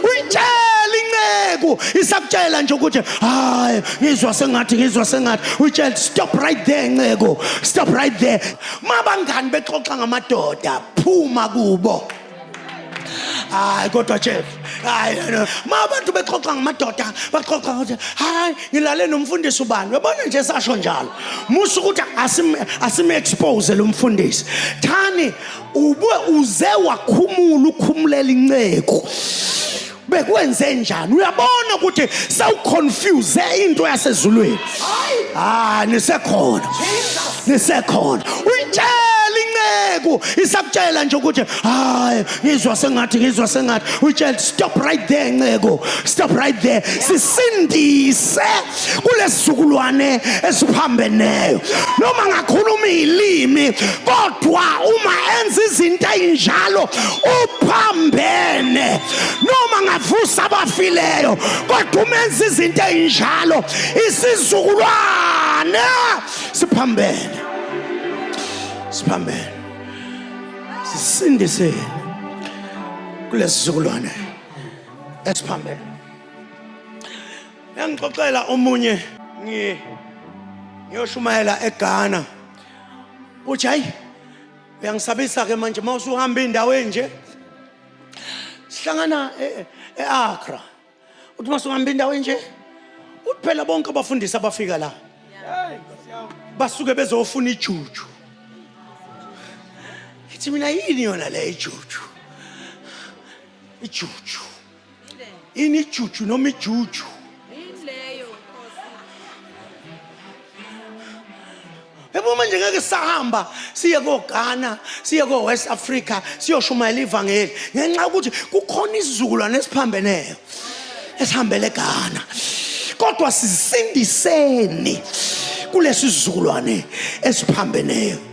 Uyitshela inceku isakutshela nje ukuthi hayi ngizwa sengathi ngizwa sengathi uyitshela stop right there nceku stop right there. Mabangani bexoxa ngamadoda phuma kubo. Hayi kodwa chef hayi no. Ma abantu bexoxa ngamadoda baxoxa ukuthi hayi ngilale nomfundisi ubani uyabona nje sasho njalo musa ukuthi asim asim expose lo mfundisi thani ube uze wakhumula ukhumulela inceku bekwenze njani uyabona ukuthi sewuconfuse into yasezulwini ah nisekhona nisekhona uyitshela inceku isakutshela nje ukuthi hayi ngizwa sengathi ngizwa sengathi uyitshela stop right there nceku stop right there sisindise kulesizukulwane esiphambeneyo noma ngakhuluma ilimi kodwa uma enza izinto ezinjalo uphambene noma ngavusa abafileyo kodwa uma enza izinto ezinjalo isizukulwane siphambene siphambene sisindiseni kulesizukulwane esiphambene Yangixoxela omunye ngi ngiyoshumayela eGhana. Uthi hayi uyangisabisa ke manje mawusuhamba indawo enje. Sihlangana eAccra. Uthi masuhamba indawo enje uthi phela bonke abafundisi abafika la basuke bezofuna ijuju. Ithi mina yini yona le ijuju? Ijuju. Ini ijuju noma ijuju? Yebo manje ngeke sahamba siye koGhana siye koWest Africa siyoshumayela ivangeli ngenxa yokuthi kukhona isizukulwane esiphambeneyo esihambele eGhana kodwa sisindiseni kulesi sizukulwane esiphambeneyo.